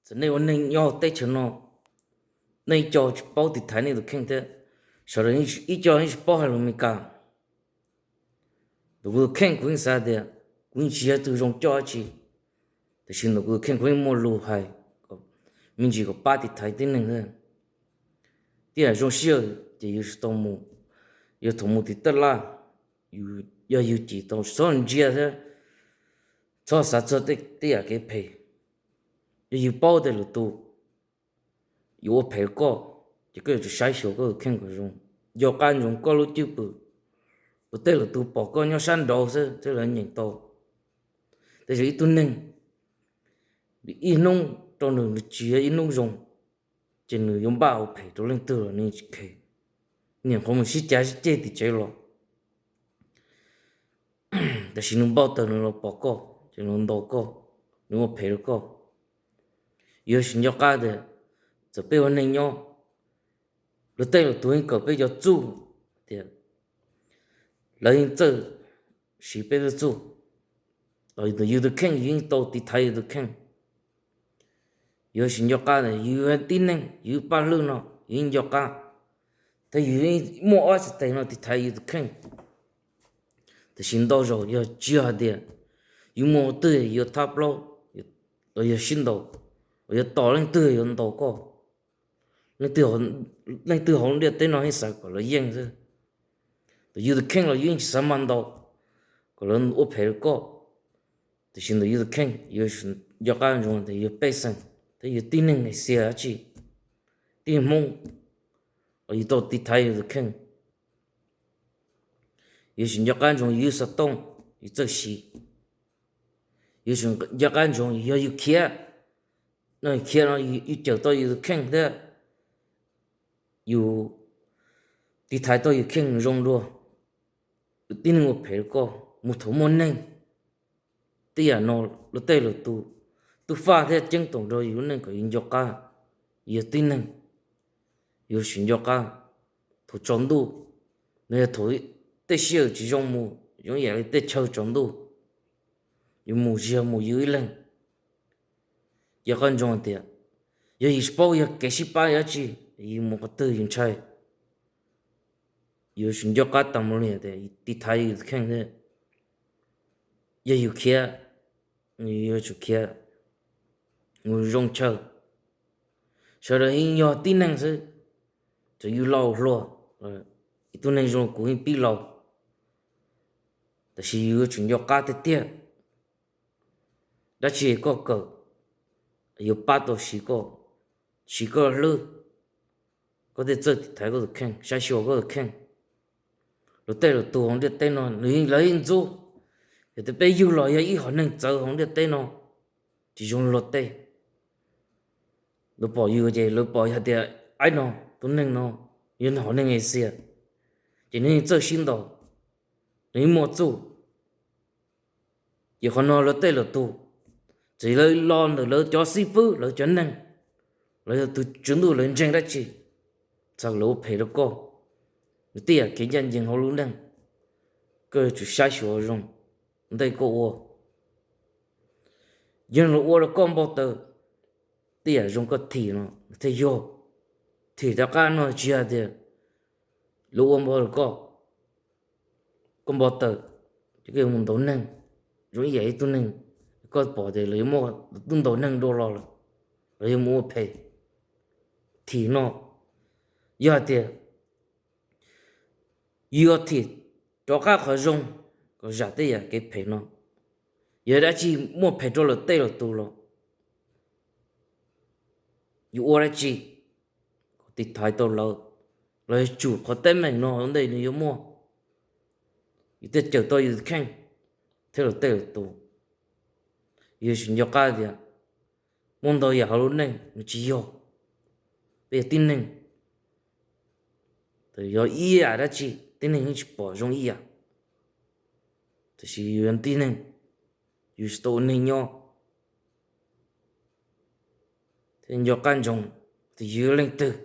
Txawm nej ua neeg nyob teb chaws no, nej ib co tsis paub tiv thaiv nej tus kheej thiab, sawv daws ib co yeej tsis paub hais lus Amelikas. Ntawm kuv tus kheej kuv yeej xav tias kuv yeej tsis yog tug zoo coj dab tsi, tiam sis ntawm kuv tus kheej kuv yeej muaj lus hais me ntsis kom pab tiv thaiv tib neeg thiab. Tej yam zoo siab ces yus tsis tau mus, yog thaum mus tim taj laj, yog yus cim tau txhob ntsia thiab txhob xav txog tej yam kev phem. Yog yus paub tias lwm tus yuav ua phem rau koj, ces koj yuav tsum saib xyuas koj tus kheej kom zoo, nco qab ntsoov koj lub cwj pwm. Luag tej lwm tus pom koj nyob sab nraud xwb thiaj lawv nyeem tau, tab sis ib tug neeg, ib hnub rau nws, nws tsis yog ib hnub zoo, ces nws yuav npaj ua phem rau leej twg los nws tsis kheev, niam qhuav mus sib cav sib ceg tim tsev los, tab sis nws npau taws nws los pom koj ces nws ntaus koj, nws ua phem rau koj. Yuav tsum nco qab tias txawm peb ua neeg nyob, luag tej lwm tus yeej kawm peb cov txuj tias lawv yeej txawj siv peb tej txuj, los yus tus kheej yus yeej tau tiv thaiv yus tus kheej. Yuav tsum nco qab tias yus yog tib neeg, yus paj hlwb no yus yeej nco qab, thiab yus yeej muaj ob txhais tes no tiv thaiv yus tus kheej. Tiam sis ntau zaus yog tsis yog hais tias yus muaj qhov twg yuav thab plaub, los yog sib ntaus, los yog tos leej twg yuav ntaus koj, leej twg hauv ntiaj teb no yeej xav kom lawv yeej xwb. Ntawm yus tus kheej los yus yeej tsis xav mas ntaus kom lawv ua phem rau koj, tiam sis ntawm yus tus kheej yuav tsum nco qab ntsoov tias yus pej xeem thiab yus tib neeg Axias dab tsi, tib neeg Hmoob, los yus tau tiv thaiv yus tus kheej. Yuav tsum nco qab ntsoov yus xov tooj, yus txawj siv. Yuav tsum nco qab ntsoov yog yus khiav, no khiav no yus cawm tau yus tus kheej thiab yus tiv thaiv tau yus kheej zoo dua. Tib neeg ua phem rau koj mus thaum muaj neeg. Tej yam no luag tej lwm tus tub faj thiab ceeb toom rau yus lub neej kom yus nco qab. Yus yog tib neeg, yuav tsum nco qab. Thaum tsaus ntuj, nws yog thaum tej sij hawm tsis zoo mus, zoo ib yam li tej chaw tsaus ntuj, yus mus tsis yog mus yus ib leeg. Nco qab ntsoov tias yog yus tsis paub yog kev sib pab yog dab tsi, yus mus qhov twg yus ntshai. Yuav tsum nco qab tas mus li tias tiv thaiv yus tus kheej thiab. Yog yus khiav, yuav tsum khiav mus zoo chaw. Sawv daws yeej yog tib neeg xwb, txawm yus laus hluas, ib tug neeg zoo li kuv yeej pib laus, tab sis yus yuav tsum nco qab tiag tiag. Dab tsi koj kawm yuav pab tau siv koj, siv koj hlwb, koj thiaj txawj tiv thaiv koj tus kheej, saib xyuas koj tus kheej. Luag tej lwm tus hauv ntiaj teb no nws yeej lawv yeej ntxub, yog tias peb yug los yog ib hom neeg txawv hauv ntiaj teb no, tsis zoo luag tej. Lawv pom yus ces lawv pom yog tias aib no, tus neeg no yog hom neeg Axias, ces nws yeej txawj sib ntaus, nws yeej muaj txuj. Ces qhov no lawv tej lwm tus, txawm lawv los ntawm lawv cov xib fwb, lawv cov neeg, los yog tus tswv ntuj lawv ntseeg dab tsi, txog lawv ua phem rau koj, nws tej yam kev ncaj ncees hauv lub neej, koj yuav tsum saib xyuas zoo ntej koj ua. Yog lawv ua rau koj npau taws, tej yam zoo koj thim no thiaj yog. Thim rov qab no tsis yog tias lawv ua npau rau koj, koj npau taws, ces koj yuav mus ntaus neeg, zoo ib yam ib tug neeg, koj pom tias lawv yuav muaj tub ntaus neeg dua los lawm, lawv yuav mus ua phem. Thim no yog hais tias yus yuav thim rov qab qhov zoo kom zam tej yam kev phem no. Yog dab tsi muaj phem rau lawv tej lwm tus los yus ua dab tsi kom tiv thaiv tau lawv, los yog tsum qhov teeb meem no ua ntej nws yuav muaj, yus thiaj cawm tau yus tus kheej thiab lawv tej lwm tus. Yus yuav tsum nco qab tias muaj ntau yam hauv lub neej nws tsis yog, peb yog tib neeg, yog ib yam dab tsi tib neeg yeej tsis pom zoo ib yam, tiam sis yus yog tib neeg, yus tsis tau ua neeg nyob. Thiab nco qab ntsoov tias yus yog leej twg,